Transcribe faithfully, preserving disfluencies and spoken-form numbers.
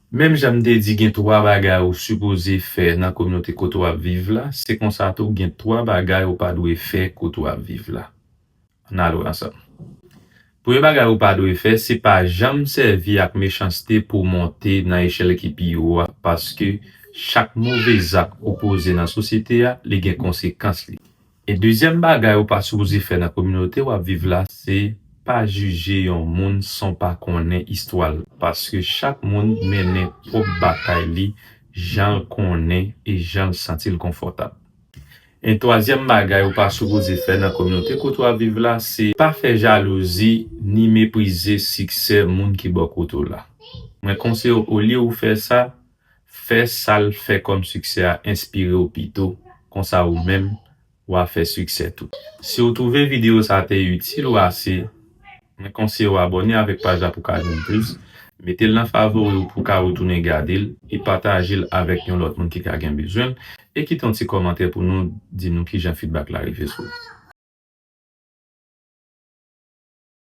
Menm jan m te di gen twa bagay ou sipoze fè nan kominote kote w ap viv la, se konsa tou gen twa bagay ou pa dwe fè kote w ap viv la. Ann al wè ansanm. Premye bagay ou pa dwe fè, se pa janm sèvi ak mechanste pou w monte nan echèl ki pi wo a, paske chak move zak ou poze nan sosyete a, li gen konsekans li. E dezyèm bagay ou pa sipoze fè nan kominote w ap viv la, se pa jije yon moun san w pa konnen istwa l, paske chak moun mennen pwòp batay li, jan l konnen e jan l santi l konfòtab. E twazyèm bagay ou pa sipoze fè nan kominote kote w ap viv la, se pa fè jalouzi ni meprize siksè moun ki bò kote w la. Mwen konseye w, olye ou fè sa, fè sa l fè kòm siksè a enspire w pito, konsa ou menm, w a fè siksè tou. Si w twouve videyo sa te itil ou ase, mwen konseye w abòne avèk paj la pou w ka jwenn plis. Mete l nan favori w pou w ka retounen gade l e pataje l avèk yon lòt moun ki ka gen bezwen l. E kite yon ti kòmantè pou nou di nou kijan feedback la rive sou ou.